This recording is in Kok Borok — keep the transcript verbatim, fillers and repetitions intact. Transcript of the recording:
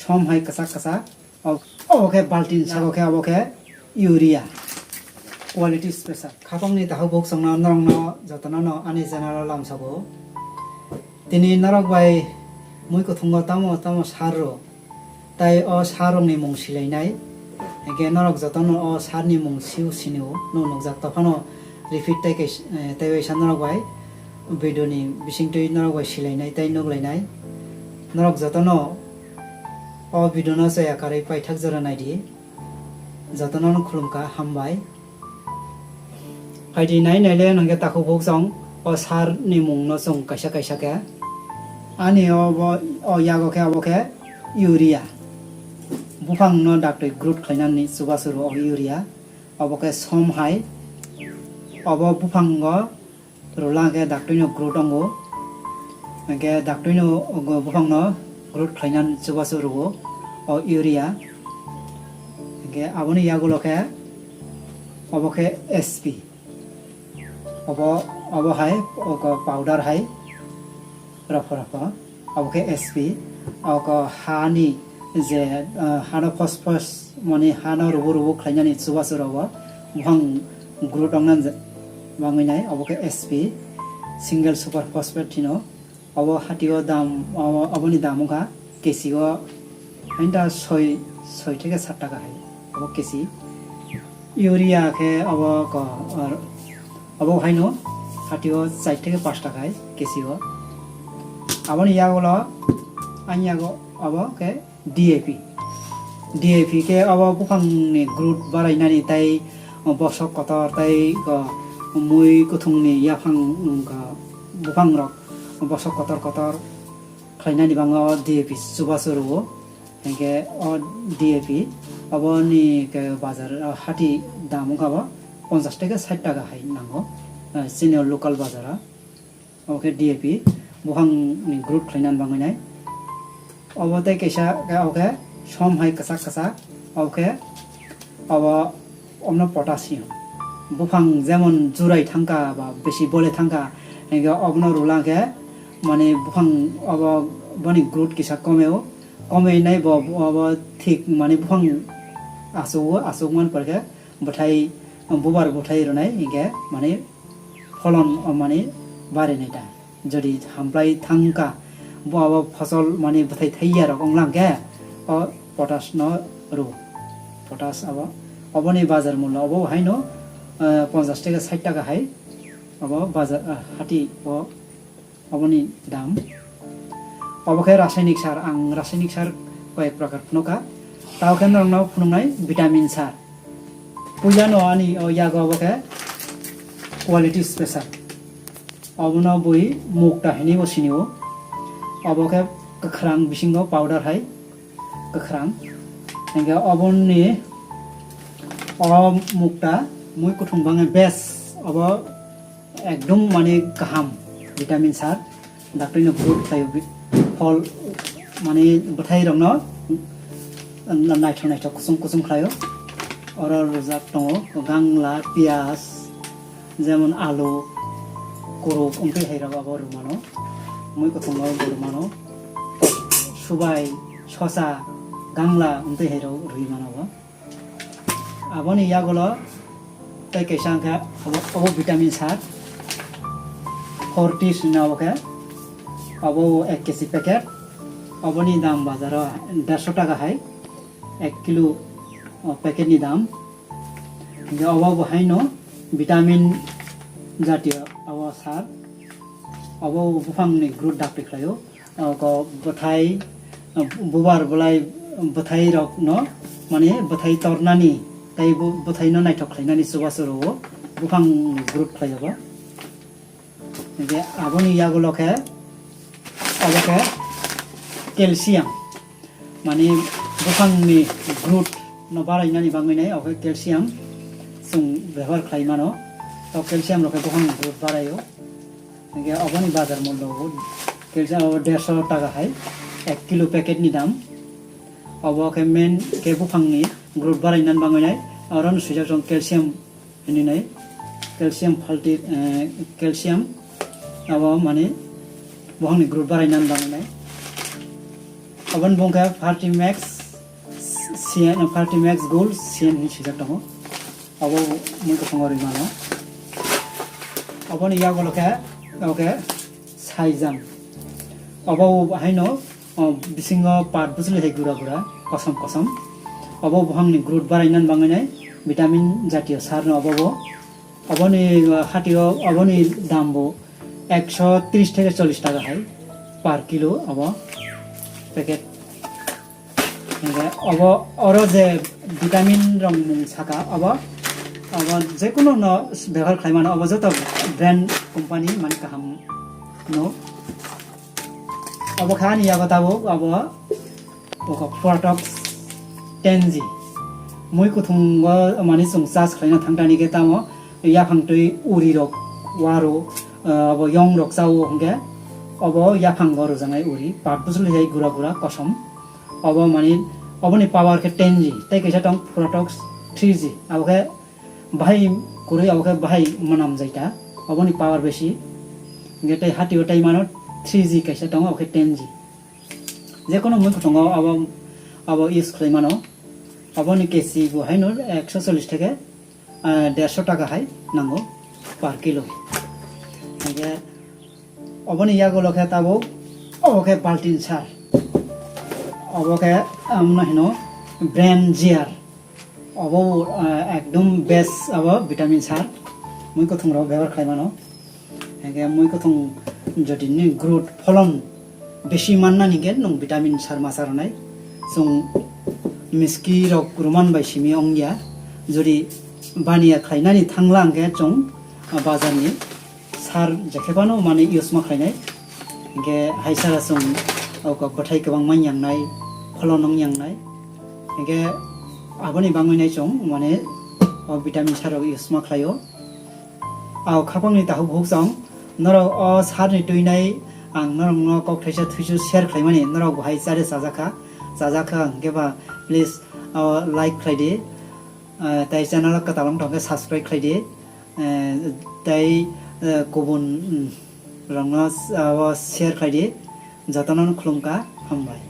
Som hai kwchak kwchak. O, obo khe baltin sago khe obo khe urea. Quality special. Khapangni takhuk bukhuk chwngno norokno jotono no ani channel o lamsogo. Tini norok bai mui kuthungo tamo tamo sar rw. Tai o sar rokni mung silainai. Hingkhe norok jotono o sar ni mung siu sinio no nukjak. Tophano repeat tai kaisa, eh, tai waisa norok bai video ni bisingtwi norok bai silainai tai nuklainai. Norok jotono o video no chaya karwi paithak jora naidi. Jotono no khulumkha, hambai. Phaidi nai naile nangkhe takhuk bukhuk chwng o sar ni mung no chwng kaisa kaisa khe. Ani o bo, o yago khe abo khe urea. Buphang no daktwi growth khlainani chubachu rw o urea. Obo khe som hai. Obo buphango rwla hwnkhe daktwino growth wngo. Hwnkhe daktwino buphangno growth khlainani chubachu rwo o urea. Hwnkhe aboni yagulo khe obo khe S P. Obo, obo hai, ogo powder hai. Rokho rokho. Abo khe S P, abo khe hani je, ah, hano phosphorus mani hano rubu rubu khlainani chubachu rogo buphang growth ongna je-, bangwi nai, abo khe S P, single super phosphate hino. Abo hatio dam, abo, aboni dam wngkha kesi o hainta soi, soi theke sat taka hai, abo kesi. Urea khe abo ko, ar, abo haino hatio char theke panch taka hai kesi o. Aboni yagulo, ani yago abo khe D A P. D A P khe abo buphangni growth barainani tai bosok kotor tai ko mui kuthungni yaphang wngkha buphangrok bosok kotor kotor khlainani bangma o D A P chubachu rwo. Hingkhe o D A P oboni khe bazar, o hati dam wngkha bo ponchash theke sait taka hai nango, eh, chini o local bazar o. Obo khe D A P, buphang ni growth khlainani bangwi nai. Obo tei kaisa khe, obo khe som hai kwchak kwchak, obo khe obo omno potassium. Buphang jemon jurai thangkha ba besi bole thangkha, hingkhe obono rwla khe mane buphang obo boni growth kisa komeo, komei nai bo obo thik mane buphang achugo, achuk man pore khe bwthai, bubar bwthai rwnai hingkhe mane pholon, o, mane barinai ta. Jodi hamplai thangkha, bo abo phosol mane bwthai thaiya rok wnglang khe, o potash no rw. Potash abo, oboni bazar mullo obo haino, eh, ponchash theke sait taka hai, obo bazar, eh, hati o, oboni dam. Obo khe rasainik sar, ang rasainik sar koyek prakar phunukha. Tao khe norokno phunuknai vitamin sar. Puila no ani o yago obo khe quality special. Obono bui mukta hinwi bo sinio. Obo khe kwkhrang bisingo powder hai kwkhrang. Hingkhe oboni o mukta mui kuthung bangwi best obo ekdom mane kaham vitamin sar. Daktwino growth khlaio, phol mane bwthai rokno naithok naithok kuchung kuchung khlaio. Oro rwjak tongo gangla, piyaj, jemon alu, kuruk wngtwi hai rok abo rwmano, mui kuthung rok bo rwmano, subai, sosa, gangla wngtwi hai rok rwi mano bo. Aboni yagulo tei kaisa wngkha obo, obo vitamin sar, fortis hino obo khe, obo ek kesi packet, oboni dam bazaro dersho taka hai, ek kilo, o, packet ni dam. Hingkhe obo bo haino vitamin jatiyo obo sar, obo buphang ni growth dakti khlaio. O, ko bwthai, o, bubar bwlai bwthai rok no, mane bwthai tornani, tei bu-, bwthai no naithok khlainani chubachu rwo, buphang growth khlai abo. Hingkhe aboni yagulo khe, abo khe calcium, mane buphang ni growth no barainani bangwi nai, abo khe calcium chwng bebohar khlai mano, o calcium rok khe buphang growth baraio. Hingkhe oboni bazar mullo bo kisa o dersho taka hai, ek kilo packet ni dam. Obo khe main khe buphang ni growth barainani bangwi nai, oro no swijak song calcium hinwi nai, calcium phalti, eh, calcium abo mane buphang ni growth barainani bangwi nai. Aboni bung khe Party Max, C N, Party Max Gold C N hinwi swijak tongo. Abo mui kwthwngo rwi mano. Aboni yagulo khe, obo khe saijam. Obo haino, o, bisingo part bwswlwi hai gura gura, kosom kosom. Obo buphangni growth barainani bagwinai vitamin jatiyo sar no obo bo. Oboni, uh, hatio oboni dam bo ekso tris theke chollish taka hai per kilo obo packet. Hingke obo oro je vitamin rok mung saka obo, obo jekunu no bebhar khlai mano, obo joto brand company mani kaham no. Obo kha ani yago tabuk obo, obo Puratox ten G. Mui kuthungo mani chwng charge khlaina thangtani khe tamo yaphang twi uri rok waro, ah, obo yong rok chao hwnkhe obo yaphango rwjaknai uri part bwswlwi hai gura gura kosom. Obo mani oboni power khe ten G tei kaisa tong Puratox three G abo khe bahai kwrwi abo khe bahai mwnam jaita oboni power besi. Hwnkhe tei hatio tei mano three G kaisa tongo abo khe ten G. Jekono mui kuthungo abo, abo use khlai mano. Aboni kesi bo haino ekso chollish theke, ah, derso taka hai nango per kilo. Hingke oboni yagulo khe tabuk obo khe baltin sar. Obo khe amno hino brand G R. Obo, ah, ekdom best abo vitamin sar. Mui kuthung rok bebhar khlai mano. Hingke mui kuthung jodi ni growth pholon besi manna hingke nwng vitamin sar masa rwnai. Chwng miski rok ruman bai simi ongya. Jodi baniya khlainani thangla hingke chwng, ah, bazar ni sar jekhebano mani use ma khlainai. Hingke hai sara chwng o kok bwthai kwbangma yangnai, pholon wng yangnai. Hingke aboni bangwinai chwng mane o vitamin sar rok use ma khlaio. Ao khapangni takhuk huk chwng norok o sarni twinai ang norokno kok thaisa thuisu share khlaimani norok bo hai chare chajakha, chajakha hingke ba please o like khlaidi, ah, tei channel kwtal wng tongkhe subscribe khlaidi, eh, tei, eh, kubun, mm, rokno, ah, o share khlaidi, jotono khulumkha, hambai.